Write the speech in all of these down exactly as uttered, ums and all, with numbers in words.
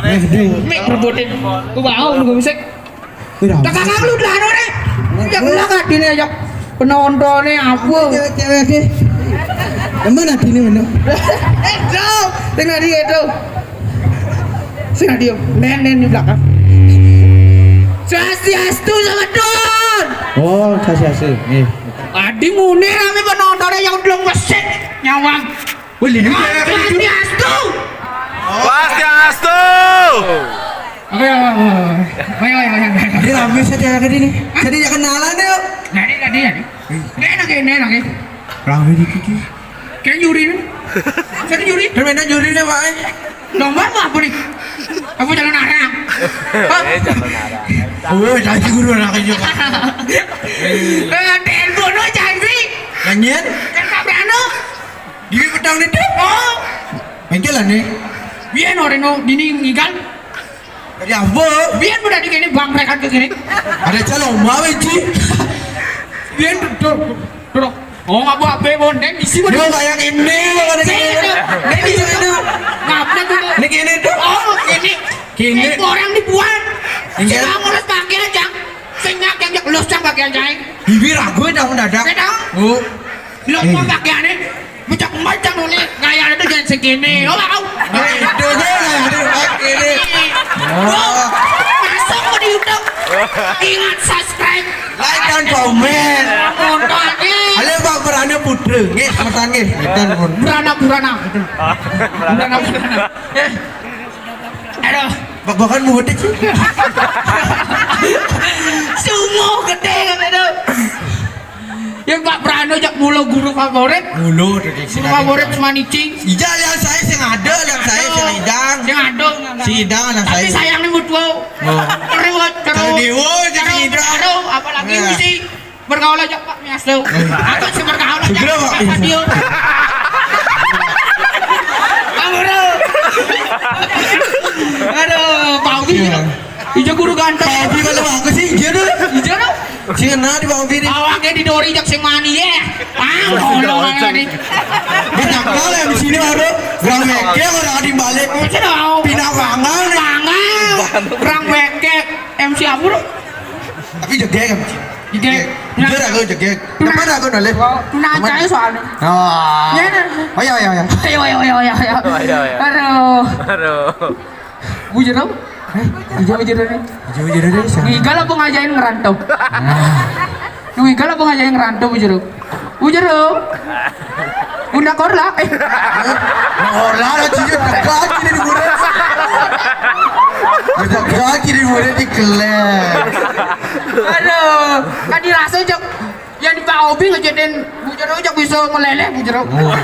Mik berbutin. Ku bau nunggu musik. Wih, rame. Tekan aku lu dah anu nih. Ya lah kadine ya. Penontonnya aku. Cewek-cewek iki. Temen adine ngono. Eh, Bro. Sing tadi itu. Sing tadi. Nen, nen di belakang. Swastiastu, Samadun. Oh, swastiastu. Nggih. Adi muni rame penontonnya yang belum mesik nyawang. Wih, ini Swastiastu. Swastiastu. Oke, oke, oke. Ayo, ayo, ayo, ayo. Ini rame saja kayak gini. Jadi ya kenalan yuk. Nah, ini tadi ya. Ini enak, ini enak, ini. Rame dikit iki. Kayak nyuri nih. Saya nyuri. Kan enak nyuri nih, Pak. Nomor apa nih? Apa jalan arang? Hah? Eh, jalan arang. Oh, tadi guru anak juga. Eh, telepon lo jangan sih. Nyanyian? Kan tak berani. Di petang itu. Oh. Bengkel lah nih. Biar oreno dini ngigal. Tadi apa? Biar udah di kene bang rekan ke kene. Ada calon mau Ji. Biar duduk, duduk. Oh, ngapa apa pon? Dan isi pon. Dia kayak ini, ada Sing ini. Itu. Dan isi itu. Ngapa tuh? Ini kene tuh. Oh, ini. Kene. Ini orang dibuat. Enggak. Sing mau ngurus pakaian, Cang. Sing ngak yang ngak lus, Cang, pakaian, Cang. Bibir aku udah mendadak. Kita. Oh. Lo mau pakaiannya? Macam-macam nih. Gaya itu jangan segini. Oh, au. Nah, itu deh, aduh, ini. Bro, masuk ke di YouTube. Ingat subscribe. Like dan komen. Foto aja. Halo, Pak Berane Putra. Nggih, semeton nggih. Ngeten pun. Burana, burana. Burana, burana. Eh. Aduh. Bak-bakan muhut iki. Sungguh gede kan itu. Ya Pak Prano jak mulu guru favorit. Mulu tuh, Dik, Guru sing favorit ada. Semanici. Ija yang saya sing ada, yang saya sing idang. Sing ada. Si idang, yang tapi saya. Sayangnya mutuo. Oh. Terus, terus. Kalau Dewa, jadi Karo, idang. Karo, apalagi. Iya. Mesti bergaul aja Pak Miasto. Aku sih bergaul aja. Segera, Pak. Sama dia. Kamu, bro. Aduh, Pak Ugi. Iya. Ijo guru ganteng. Tapi kalau aku sih, iya dong. Ijo dong. Sing kena di Bang Vini. Awake didori jak sing mani ya. Ah, ngono mangane. Banyak kali yang di sini baru. Orang Mekeh, orang di balik. Pindah bangal. Bangal. Orang Mekeh. M C apa, Bro? Tapi jegeg kan? Jegeg. Jujur aku jegeg. Depan aku nulis. Nah, cai soalnya. Oh. Ya, nah. Oh, ya, ya, ya. Ayo, ayo, ayo, ayo, ayo. Ayo, ayo. Aduh. Aduh. Bujur dong. Eh, iya, bujur dong. Iya, bujur dong, siapa? Ngigal apa ngajain ngerantau? Nah. Ngigal apa ngajain ngerantau, bujur dong? Bujur dong. Bunda Korla. Eh. Nah, Korla, lah, jujur, tegak, gini di murid. Tegak, gini di murid, di kelas. Aduh, kan dirasa, Cok. Yang di Pak Obi ngejadiin bujur, Cok, bisa meleleh, bujur. Oh.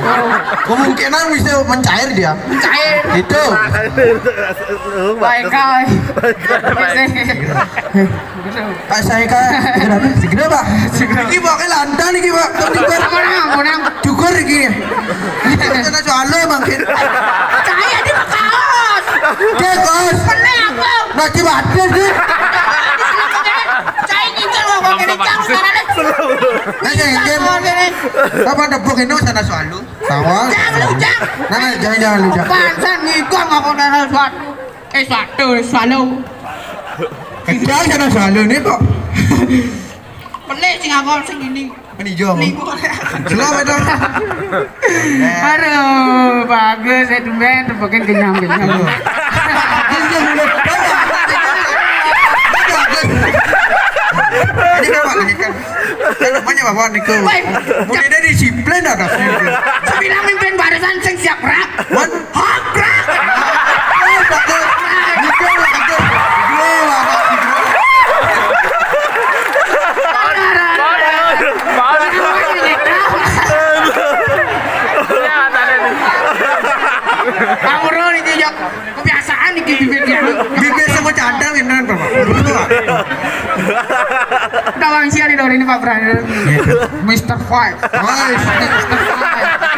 Kemungkinan bisa mencair dia. Mencair. Itu. Baik, Kak. Pak saya, Kak, segera, segera, Pak. Segera. Iki, Pak, kayak lantang iki, Pak. Kok cukur? Apa nang, apa nang? Cukur iki. Kita soalnya mungkin. Saya di Mekaos. Oke, Bos. Bener apa? Nah, coba ada sih. Saya nginjil loh, kok ini cang, sana deh. Nah, ya, ya. Apa tepuk ini sana soalnya? Tawa. Jangan lu, jangan. Nah, nah, jangan, jangan lu, jangan. Pansan ngikon apa nang suatu. Eh, suatu, suatu. Kecil sana soalnya nih kok. Pelik sing aku sing ini. Ini jo. Niku. Selamat dong. Aduh, bagus ya tumben tepukin kenyang-kenyang. Ini kan Pak lagi kan. Kan namanya Bapak niku. Woi. Mulai dari si Plan ada. Saya bilang mimpin barisan sing siap rak. Wan. Hak rak. Oh, bagus. Niku bagus. Niku bagus. Kamu roh iki ya kebiasaan iki bibit ya. Bibit sama cadang ini, Pak. Tawang sia di ini, Pak Brandon. Mister Five. Mister Five.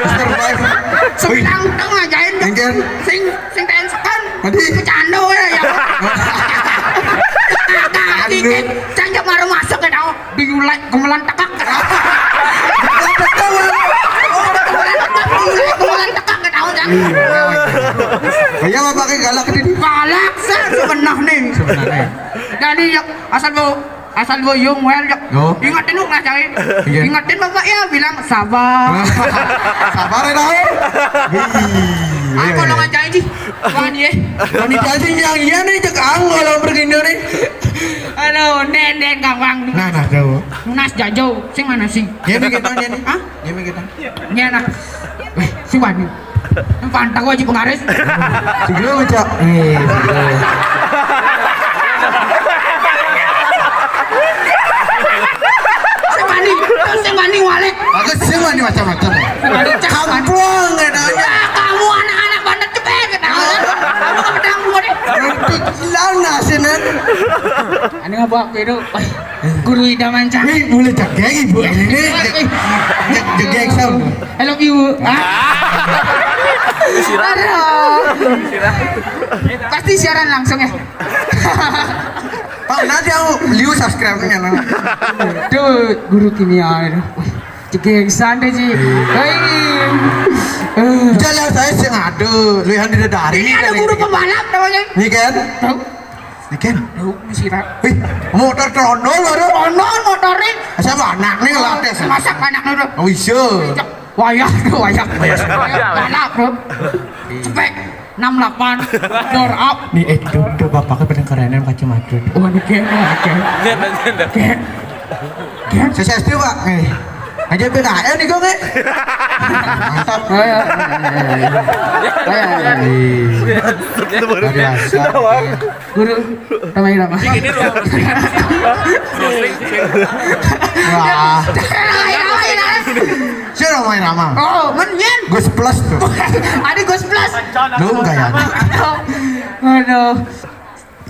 Mister Five. Sebilang tau ngajain. Engken. Sing sing ten sekan. Tadi. Kecando ya. Kaki. Aduh. Cang jek baru masuk ke tau. Diulek gemelan tekak. Gemelan tekak, diulek gemelan tekak ke tau, Cang. Iya. Iya, Bapak, kayak galak gedé. Galak, sih, sebenarnya. Sebenarnya. Jadi, ya, asal bau, asal bau yung, well, ya. Oh. Ingetin lu, kelas cai. Iya. Ingetin Bapak, ya, bilang sabar. Sabar ya, tahu. Wih, ah, iya, kalau iya. Nggak cai, sih. Wah, nih, ya. Panitia sih yang iya nih, cek ang kalau pergi nih. Aduh, den, den, gampang. Nah, nah, jauh. Nunas jajau, sing mana sih? Iya, nih kita, iya, nih. Hah? Iya, nih kita. Iya, nah. Eh, si Wani. Pantang wajib pengaris. Segera, Cak. Eh, segera. Si Wani, si Wani walek. Bagus, si Wani macam-macam. Si Wani, cak, Wani. Kampuang, ya, nanya. Ya, kamu anak-anak bandar cepet, ketahuan. Kamu nggak pedang, gua deh. Untuk lana, sini. Ini nggak bawa aku itu. Wah, guru idaman cak. Wih, boleh cak ya, Ibu. Ini, ini, cek, cek, cek, sound. I love you. Ah. Aduh. Pasti siaran langsung ya. Pak, nanti aku beli subscribe-nya, nah. Tuh, guru kimia itu. Wih, cek yang santai sih. Hei. Eh. Jalan saya sing ada, lu yang dari. Ini ada guru pembalap namanya. Ini kan? Tahu? Ini kan? Tahu, masih ra-. Wih, motor trondol baru. Trondol motornya. Siapa anak nih latih? Masak anak nih, bro. Oh, iya. Wayah, wayah. Wayah. Wayah. Anak, bro. Cepet. Enam delapan. Door up. Nih, eh, tuh, tuh bapaknya paling keren yang kacamata. Wah, ini kayak, kayak. Kayak. Kayak. Sukses tuh, Pak. Eh. Aja P K L nih, gue, nggak? Mantap. Ayo, ayo, ayo, ayo. Ayo, ayo, ayo. Luar biasa. Guru, ramai-ramai. Ini loh. Wah. Saya ramai-ramai. Oh, men, men. Gus Plus tuh. Ada Gus Plus. Lu enggak ya? Aduh.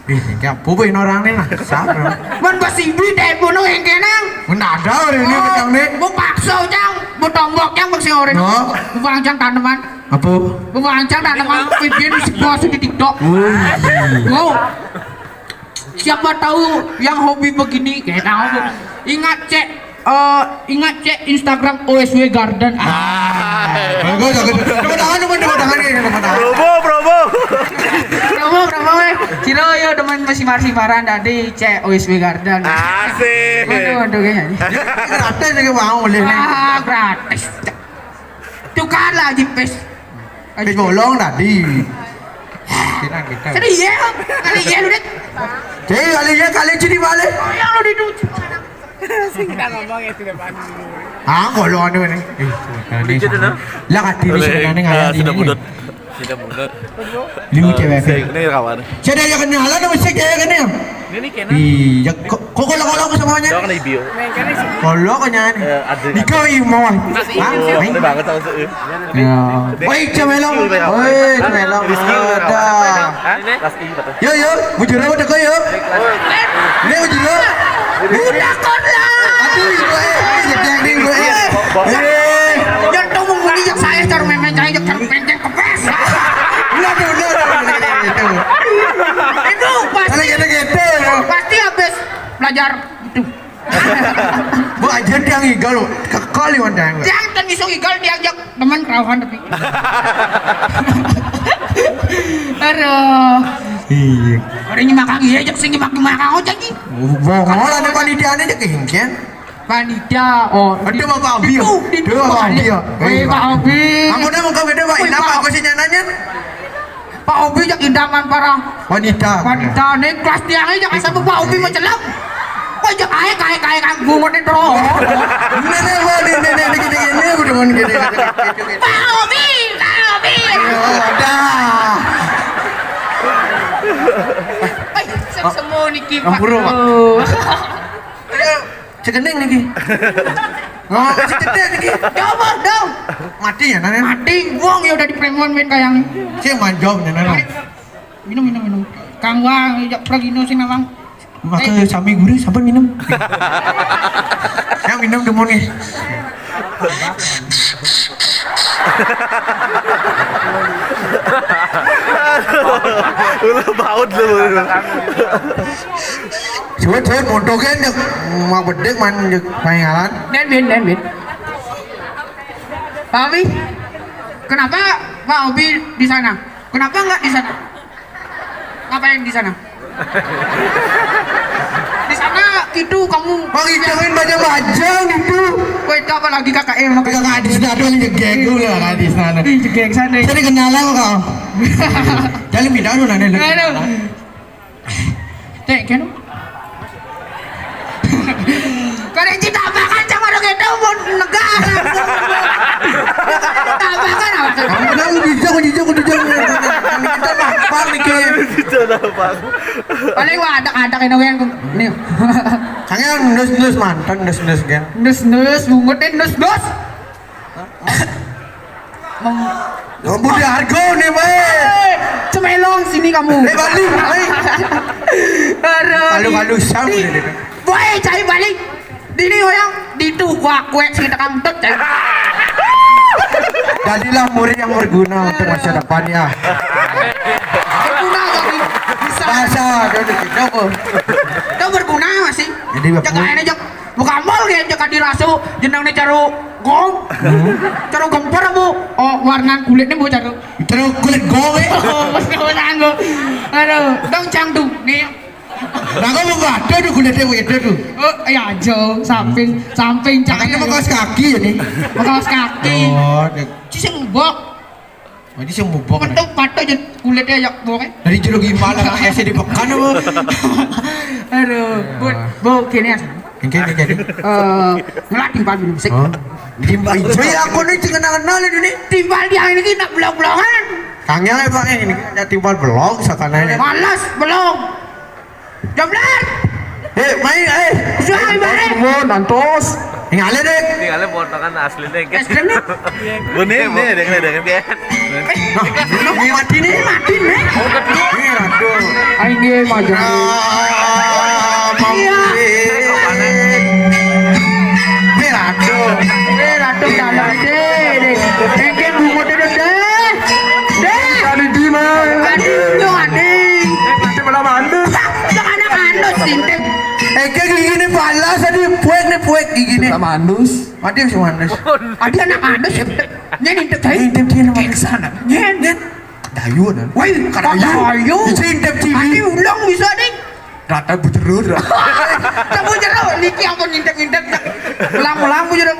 Ih, ya, pupuin orang nih, nah. Siapa? Men besi bidé bunuh yang kenang. Men ada orang ini, oh, menang nih. Mau paksa, Cang. Mau tombok, Cang, besi orang. No. Mau panjang tanaman. Apa? Mau panjang tanaman, bikin si bos di TikTok. Wih. Wow. Siapa tahu yang hobi begini, kayak tahu. Ingat, cek, eh, ingat, cek Instagram O S W Garden. Ah. Bagus, bagus. Tepuk tangan, tepuk tangan, tepuk tangan. Promo, promo. Promo, promo, eh. Ciro, yo, demen masih marsi paran tadi, cek O S W Garden. Asik. Waduh, waduh, kayaknya. Gratis juga mau boleh nih. Ah, gratis. Tukar lagi, pes. Habis bolong tadi. Kita, kita. Serius? Kali iya lu, Dit? Jadi kali iya, kali jadi balik. Oh, yang lu di duit. Sing kita ngomong ya sudah panik. Ah, bolong anu nih. Eh, sudah nih. Lah, kati ini sebenarnya nggak ada ini. Sudah mundur. Sudah mundur. Liu cewek. Ini kawan. Saya ada yang kenalan sama saya kayak gini. Ini nih kena. Iya, kok, kok kalau, kalau aku semuanya? Jawab nih, Bio. Kalau konyanya. Eh, ada. Iko imo. Hah? Ini banget sama sih. Ya. Woi, Cemelo. Woi, Cemelo. Rizky. Ada. Hah? Rizky, betul. Yo, yo, bujur apa teko yo? Ini bujur. Udah kon lah. Aduh, ibu eh, ini jadi gue. Eh. Yang tahu mau muni yang saya cari meme cari yang cari pencet kepes. Enggak tuh, enggak tuh, enggak tuh. Itu pasti, kalau gitu, gitu. Pasti habis belajar itu. Bu aja yang igal lo, kekal iwan dang. Jangan kan iso igal diajak teman kerawan tapi. Aduh. Iya. Orang nyemakang iya, jak sing nyemak nyemakang aja ki. Bohong lah, ada panitianya aja kengkian. Panitia, oh. Aduh, Bapak Abi, ya? Itu, itu. Aduh, Bapak Abi, ya? Wih, Pak Abi. Aku udah mau ke beda, Pak. Wih, Inapa Pak. Aku sih nyananya? Pak Obi jak idaman para wanita. Wanita nih kelas tiang aja asal Pak Obi mau celak. Wah, jak ae kae kae kan bungut nih, bro. Ini nih, Pak, ini, ini, ini, ini, ini, udah mau gini, gini, gini, gini. Pak Obi, Pak Obi. Ya, udah. Eh, sem-, semua niki, Pak. Ampura, Pak. Aduh. Ayo. Cekening niki. Ngomong kecedek niki. Coba dong. Mati ya, Nan? Mati, wong ya udah dipremon men kayang. Sing manjom ya, Nan. Minum, minum, minum. Kang Wang, ya pragino sing nawang. Maka eh. Sami guru, sampun minum. Ya, minum demun nih. Ulah baut lu. Suwe, suwe, montoke, Cek. Mau bedek, man, Cek, main ngalan. Den, Bin, Den, Bin. Pak Obi, kenapa Pak Obi di sana? Kenapa nggak di sana? Ngapain di sana? Di sana itu kamu. Bang, jangan banyak bajang itu. Woi, itu apa lagi K K M? Kakak di sana ada yang jegeg dulu lah, di sana. Ih, jegeg sana. Saya kenal lah kau. Jadi pindah dulu nanti. Aduh. Teh, kan? Karena cinta apa kan sama orang itu mau negara. Cinta apa kan apa? Kamu tahu di jauh, di jauh, di jauh. Kita lapar nih kayaknya. Paling wah ada ada kena yang nih. Kayaknya nus nus mantan nus nus kan. Nus nus bungutin nus nus. Mem- Budi harga nih, weh. Cemelong sini kamu. Eh, balik, weh. Aduh. Malu-malu, sam. Boy, cari balik. Dini orang ditu gua kuek sing tekang tut cari. Jadilah murid yang berguna untuk masa depan ya. Berguna kami. Bisa. Masa, jadi kita apa? Itu berguna masih. Jadi, Bapak. Jangan aja. Bukan mall ya, jangan dirasu. Jenang nih caru gong. Caru gempar bu. Oh, warna kulitnya bu caru. Terus kulit gong, eh. Oh, betul, betul, bu. Aduh, dong cangdu nih. Nah, kamu baca tuh kulitnya begitu tuh. Oh, iya aja, samping, samping. Makanya cangdu. Mau kaos kaki ya nih. Mau kaos kaki. Oh, dek. Ci sing mbok. Oh, ini sing mbok. Metu pato jen kulitnya ya mbok. Dari jero gimana lah, S D di pekan apa? Aduh, bu, bu, gini ya. Yang kayak gini. Eh, ngelatih Pak minum sih. Oh. Timbal. Iya, aku nih sing kenal-kenal ini. Timbal dia ini nak blok-blokan. Kangnya ya, Pak, ini ada timbal blok sakananya. Malas, belum. Jambret. Eh, main, eh. Sudah, main. Semua nantos. Tinggalin deh. Tinggalin potongan asli deh. Es krim nih. Bener nih, dengan dengan kan. Nah, ini mati nih, mati nih. Ini ratu. Aing ge mah jangan. Ah, iya. Ini ratu. Eh, ratu dalam deh, deh. Engke bungut deh, deh. Deh. Tadi di mana? Aduh, tuh, aduh. Itu malah mandul. Jangan ada mandul, sintip. Eh, kayak gini nih, palas, aduh, puek nih, puek gigi nih. Kita mandus. Mati si mandus. Ada anak mandus ya. Nyen intip saya. Intip dia nama di sana. Nyen, nyen. Dayu, nah. Woi, kada dayu. Itu intip cibi. Mati ulang bisa, ding. Rata bujerur. Kamu jeruk, niki ampun ngintip-ngintip. Ulang-ulang bujeruk.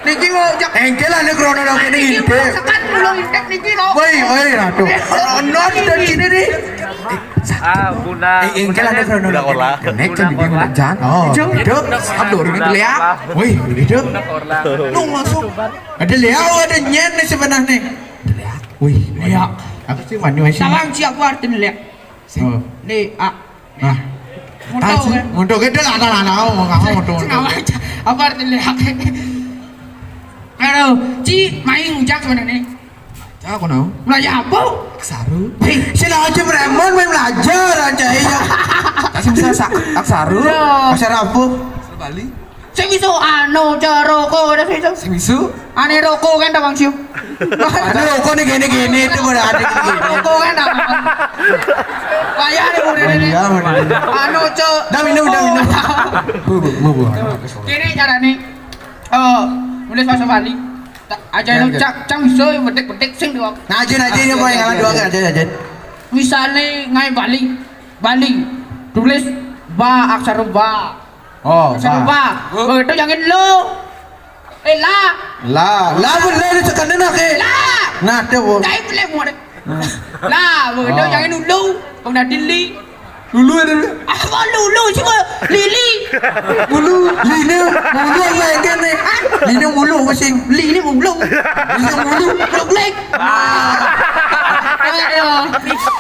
Niki mau jak. Engkel ada kronologi ini niki intip. Sekat belum ngintip niki lo. Woi, woi, ratu. Ono di sini nih. Ah, guna. Eh, engkel ada kronologi. Guna olah. Nek kan bibi udah jan. Oh, hidup. Abdur ini lihat. Woi, hidup. Guna olah. Lu masuk. Ada lihat, ada nyen nih sebenarnya. Ada lihat. Wih, iya. Aku sih mandi masih. Salam siapa artinya lihat? Oh. Li A. Nah. Muntau kan? Muntau gede lah, lah, lah, mau ngapa muntau? Sengawa aja. Apa artinya lihat? Aduh, ci main ujak sebenarnya. Cak, aku naon? Belajar apa? Aksaru. Hei, sila aja preman main belajar aja ya. Kasih bisa sa aksaru. Iya. Aksaru apa? Bali. Sing iso anu, cara rokok, ada sing iso. Sing iso? Ane rokok kan, Bang Siu. Ane rokok nih gini-gini, itu pada ada gini. Rokok kan, Bang. Wayah nih, udah nih. Iya, bener. Anu, Cok. Dah minum, dah minum. Bu, bu, bu, bu. Gini caranya. Oh, nulis bahasa Bali. Tak, aja lu cak, cang iso, betik-betik sing dua. Nah, aja, aja, ini apa yang ngalah dua, aja, aja. Misalnya, ngai Bali. Bali. Tulis ba, aksara ba. Oh, aksara ba. Begitu jangan lo. Eh, la. La, la, la, la, tekan nak, eh. La. Nah, tu, bu. Cai boleh muat. La, begitu jangan ulu. Kau dah dili. Lulu, lulu. Apa lulu? Cuma lili. Bulu, lina, bulu apa yang kena? Lina bulu apa sih? Lina bulu. Lina bulu. Bulu black. Ayo.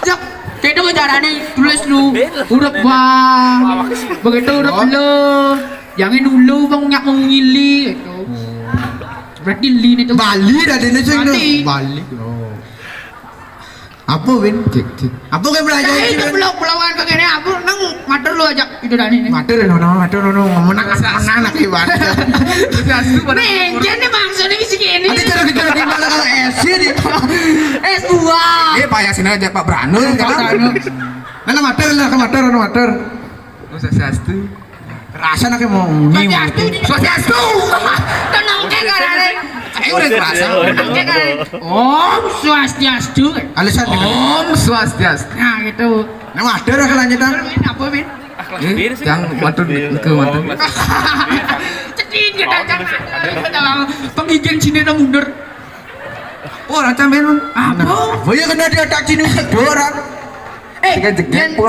Cak, kita mau caranya tulis lu huruf ba. Begitu huruf lo. Jangan dulu bang nyak mau ngili gitu. Berarti li nih tuh. Bali dah dia nih, Bali. Bali. Oh. Apa, Win? Cek, cek. Apa kayak belajar? Nah, itu belum pelawan ke kene apa nang mater lu aja itu dah ini. Mater no, no, mater no, no. Menang asa menang nak ibarat. Nih, jadi maksudnya bisa gini. Ada cara bicara di mana kalau S sih di. S dua. Eh, payah sini aja Pak Branul kan. Mana mater lah, ke mater, mana mater. Masa satu. Rasa nak mau nyium. Swastiastu. Swastiastu. Tenang ke karare. Eh, udah kerasa. Om Swastiastu. Alasan. Om Swastiastu. Nah, gitu. Nah, ada orang lanjut, Bang. Apa, Min? Eh, yang matur ke matur. Cekin kita, jangan. Pengijen sini ada mundur. Oh, orang sampean. Apa? Apa ya kena dia tak sini dua orang. Eh, yang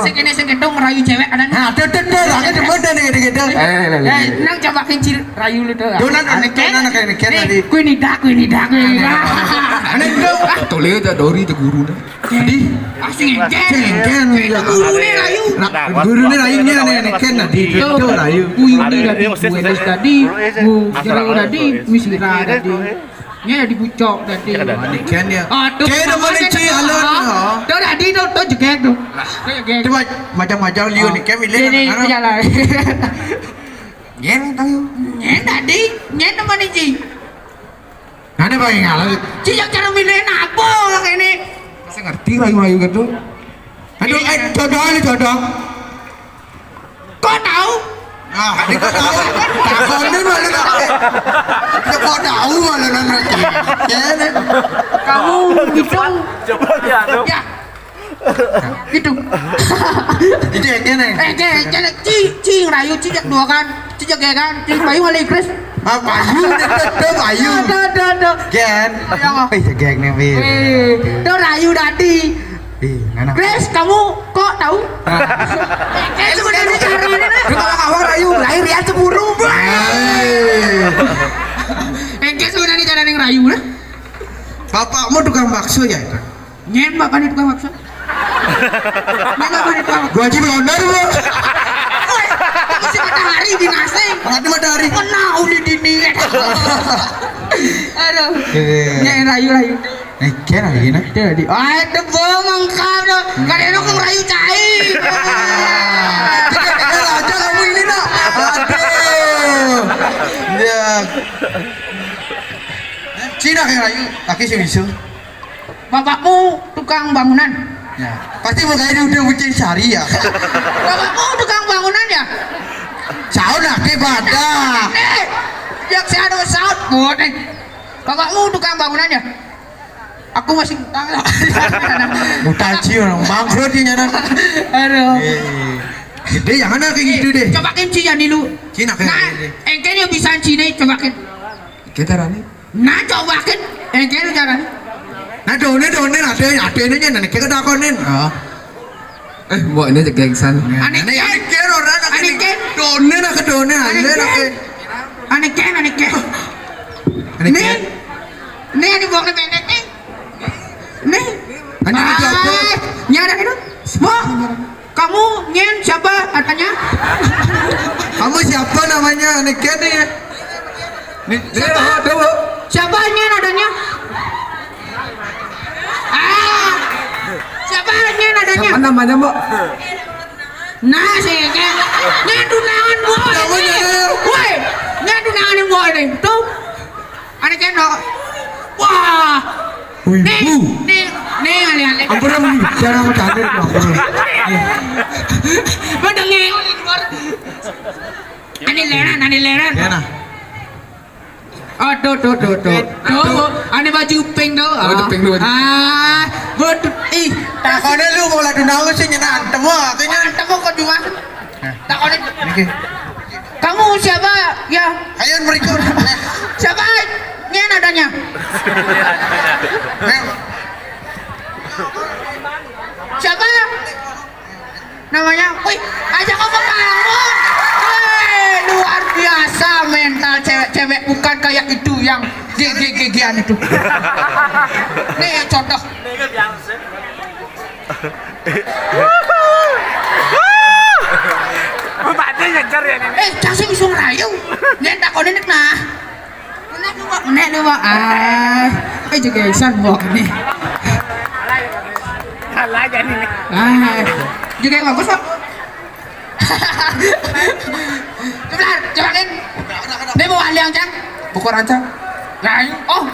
sekene sing gedong rayu cewek ada. Nah, tuh, tuh, tuh, aku demen dah nih, gitu. Eh, nang coba kincir rayu lu tuh. Donan, anak, anak, anak, anak, tadi. Kue ini dah, kue ini dah, kue ini dah. Anak itu. Ah, tole aja dori itu guru dah. Jadi, asing kan? Kan, ya. Guru nih rayu. Nah, guru nih rayu nih, nih, nih, kan, nah, di itu rayu. Uyu nih tadi, Bu Elis tadi, Bu Jero tadi, Misira tadi. Ini ada di bucok tadi. Ada. Kan ya. Aduh, kayak namanya Ci Alon. Tuh tadi tuh, tuh jegek tuh. Tuh jegek. Coba macam-macam liu nih, kayak milih ini anak-anak. Jalan. Nyen tahu. Nyen tadi, nyen namanya Ci. Ada apa yang ngalah? Ci yang cara milih apa orang ini? Saya ngerti rayu-rayu gitu. Aduh, eh, jodoh ini jodoh. Kok tahu? Ah, ini kok tahu? Takonin malah tahu. Ya, kok tahu malah nanya. Ya, nih. Kamu gitu. Coba ya, tuh. Ya. Gitu. Itu yang kene. Eh, kene, kene, ci, ci rayu, ci jak dua kan, ci jak ya kan, ci rayu malah Inggris. Ah, payu, itu, itu payu. Ada, ada, ada. Gen. Ya, apa? Eh, ya, geng nih, Wil. Eh, itu rayu tadi. Ih, nana. Grace, kamu kok tahu? Ah. Eh, sebenarnya caranya. Lu kalau awal rayu, lahir ya cemburu. Eh. Eh, Grace sebenarnya cara yang rayu lah. Bapakmu tukang bakso ya? Nyen bapak nih tukang bakso. Nyen bapak nih tukang bakso. Gua aja bener, Bu. Woi, masih matahari di nasi. Mati matahari. Mana uli dini? Aduh. Iya. Nyen rayu rayu. Eh, kira lagi nah. Dia di. Ah, itu bohong mengkau tuh. Kadang aku rayu cai. Aja kamu ini nak. Aduh. Ya. Cina kayak rayu, kaki sih bisa. Bapakmu tukang bangunan. Ya, pasti mau kayak udah ucin sari ya. Bapakmu tukang bangunan ya? Saun lagi pada. Eh, yang saya ada saut, Bu, nih. Bapakmu tukang bangunan ya? Aku masih utang. Utang sih orang bangkrut ini, anak. Aduh. Eh, gede yang mana kayak gitu deh. Coba kan Ci ya dulu. Cina kayak. Nah, gitu deh. Engke yo bisa Cina, coba kan. Kita rani. Nah, coba kan. Engke lu caranya. Nah, done, done, ada, ada ini, nanti kita takonin. Oh. Eh, mbok ini aja gengsan. Aneh, aneh, aneh, orang, aneh, aneh. Done, nah, ke done, aneh, aneh. Aneh, aneh. Aneh, nih. Nih, ini buangnya pendek, nih. Nih. Aneh, itu apa? Ah, nyadar itu. Mbok, kamu nyen siapa katanya? Kamu siapa namanya? Aneh, aneh. Nih, siapa? Nih, ada, Bu. Siapa nyen adanya? Ah, siapa nyen adanya? Siapa namanya, Mbok? Nah, sih, kayak nyen tunangan, Bu. Siapa nyen? Woi, nyen tunangan yang, Bu, nih. Tuh. Ada cendol. Wah. Wih, nih, bu. Nih, nih, ale-ale. Ampun, ampun. Jangan bercanda, ampun. Pada ngewe di luar. Ane leran, ane leran. Ya, nah. Oh, tuh, tuh, tuh, tuh. Tuh, ane baju pink tuh. Oh, itu pink tuh. Ah, betul. Ih, takone lu mau ladu naon sih nyenan temu, kayaknya temu kok cuma. Takone. Niki. Kamu siapa? Ya. Ayo berikut. Siapa? Nyen adanya. Siapa? Namanya, wih, aja ngomong bangun. Wih, luar biasa mental cewek-cewek, bukan kayak itu yang G G G G-an itu. Nih contoh. Bapaknya ngejar ya ini. Eh, cang sih bisa ngerayu. Dia takutnya nih nah. Nek lu, Mbok. Nek lu, Mbok. Ah, eh juga isan, Mbok, ini. Kalah aja nih. Ah, juga yang bagus, Mbok. Coba, coba kan. Dia mau aliang, Cang. Pukul rancang. Nah, oh,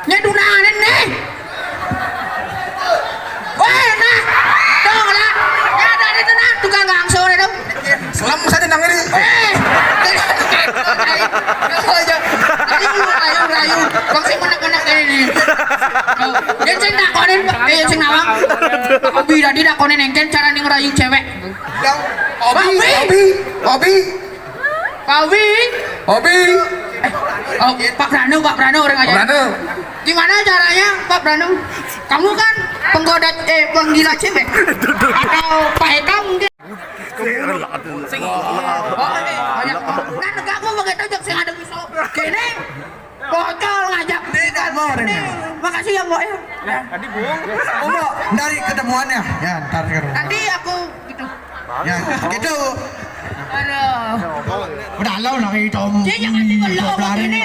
nya dunanen nih. Woi, nah. Dong lah. Ya ada itu nah, tukang gangso dong. Selam sana nang ini. Eh. Ayo, ayo, ayo. Bang sing menang Sing takonin, eh, sing nawang. Pak Obi tadi takonin engken cara ning rayu cewek. Yang Obi, Obi, Obi. Pak Obi. Obi. Eh, oh, Pak Pranu, Pak Pranu orang aja. Pranu. Gimana caranya, Pak Pranu? Kamu kan penggoda, eh, penggila cewek. Atau Pak Eka mungkin? Oh, ini banyak. Nah, negakmu begitu, jek sing ada pisau. Kene, bocor ngajak. Ini, makasih ya, Mbok, ya. Tadi, Bung. Oh, Mbok, dari ketemuannya. Ya, ntar ke rumah. Tadi aku gitu. Ya, gitu. Aduh. Udah lo lagi tom. Dia jangan tiba lo ini, ini.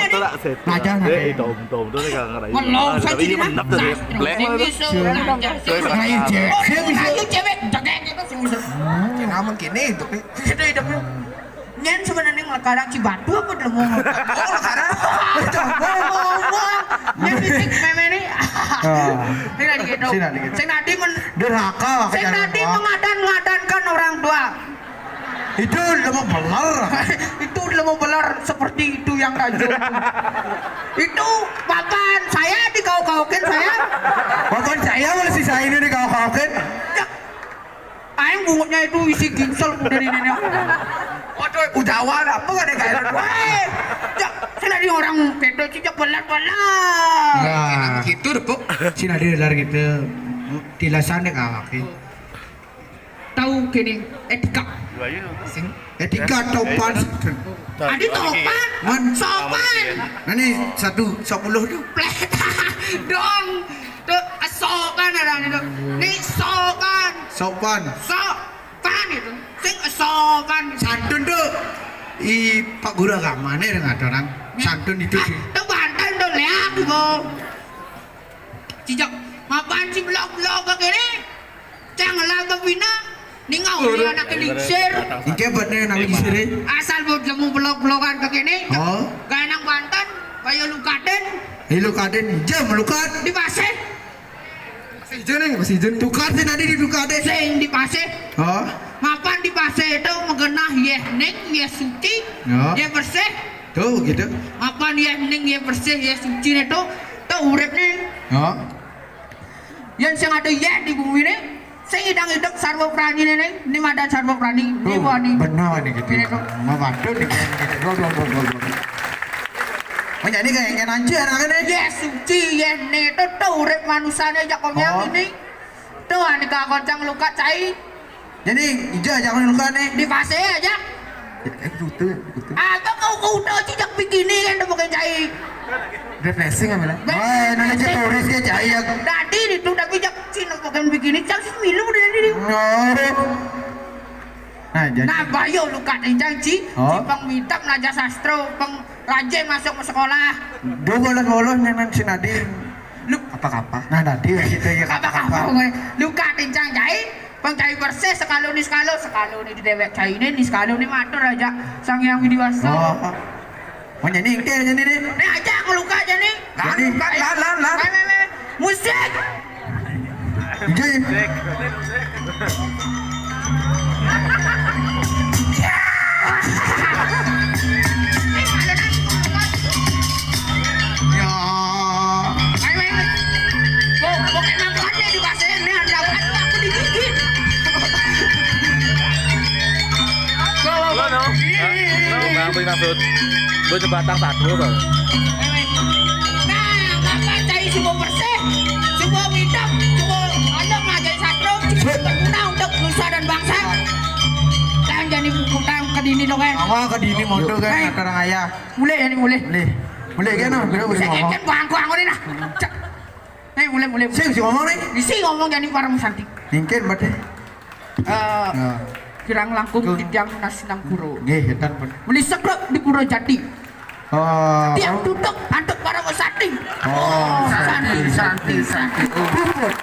Raja, nah, eh, tom, tom, tom, ini kagak ngerayu. Kalau saya jadi mendap dari black. Dia bisa. Ngerayu cewek. Dia bisa. Ngerayu cewek, cekek itu sih bisa. Aman gini itu, Pi. Itu hidupnya. Nyen sebenarnya ngelekara Cibatu apa Delemo? Oh, ngelekara. Ngomong. Nyen fisik meme ini. Ah. Sing tadi gitu. Sing tadi gitu. Sing tadi men-, durhaka, sing tadi mengadan-ngadankan orang tua. Itu Delemo beler. Itu Delemo beler seperti itu yang tajam. Itu papan saya dikau-kaukin saya. Papan saya malah si saya ini dikau-kaukin. Ya. Aing bungutnya itu isi ginsel udah di nenek. Waduh, ujawan apa gak ada kayak gitu? Weh, cek, sing tadi orang kedo cicak belat-belat. Nah, gitu deh, Pok. Sing tadi lari gitu. Tilasan deh kawak. Tahu gini, etika. Sing etika topan. Adi topan, man sopan. Nah, ini satu, sepuluh tuh. Plet. Dong. Tuh, sopan orang itu. Nih sopan. Sopan. Sopan itu. Sing sopan. Santun tuh. I Pak Guru Agama nih dengan orang. Santun itu sih. Tuh Banten tuh lihat tuh. Cicak, mapan si blog-blog begini? Jangan lah kepina. Ningau ni anak lingsir. Iki bener nang lingsir. Asal mau jemu blog-blogan ke kene. Oh. Gaya nang Banten, gaya lukaden. Ilu kaden jam lukat. Di pasir. Masih ijo nih, masih ijo nih. Tukar sih tadi di tukar deh. Sing di pasir. Oh. Mapan di pasir itu megenah yeh ning, yeh suci, ya, yeh bersih. Tuh gitu. Mapan yeh ning, yeh bersih, yeh suci itu, tuh urip nih. Oh. Yang sing ada yeh di bumi nih. Sing idang idep sarwa prani nih, nih. Ini madan sarwa prani. Ini wani. Benar nih gitu. Ini tuh. Mawadu nih gitu. Loh, loh, loh, loh, loh. Menjadi kayak yang nanti anak ini. Yeh suci, yeh nih. Tuh, tuh urip manusane jak konyang ini. Tuh, ani kakon cang luka cai. Jadi, ija aja aku luka nih. Di pasir aja. Eh, betul, betul. Apa kau, kau udah cicak bikini kan udah pakai cai. Refreshing apa lah? Wah, Indonesia turis ke cai ya. Tadi itu udah bijak Cina pakai bikini, cang sih milu udah tadi. Nah, jadi. Nah, bayo luka cang ci. Oh. Ci pang mitam naja sastro, pang raja masuk ke sekolah. Dua bolos-bolos nang si Nadine. Lu apa-apa? Nah, nanti ya gitu ya. Apa-apa, apa-apa. Luka tincang cai, pang cai bersih sekalo ni sekalo, sekalo ni dewek cai ni, ni sekalo ni matur aja Sang Hyang Widi Wasa. Oh. Mau nyanyi engke nyanyi ni. Ni aja aku luka aja ni. Lan, lan, lan, lan. Meh, meh, meh. Musik. Nggih. Ya. Ayo, ayo. Kok, kok emang kuatnya di pasir ini ada apa? Aku digigit. Bawa, bawa. Hah? Lu nggak beli maksud? Lu jembatan satu tuh. Nah, maka cai semua bersih, semua hitam, semua aja ngajai sastro, semua berguna untuk nusa dan bangsa. Dan jadi putang ke dini dong kan. Awal ke dini modal kan, eh, orang ayah. Mulai ya nih, mulai. Mulai. Mulai kan, nah, bro, mulai ngomong. Kan bangku angkot ini nah. Cek. Eh, mulai, mulai. Sing, sing ngomong nih. Isi ngomong jadi para musanti. Mungkin berarti. Eh, nah. Kirang langkung titiang nasinang puro. Nggih, edan pun. Meni seklek di Pura Jati. Oh. Tiang tutuk antuk para wesati. Oh, santi, santi, santi. Oh, puput.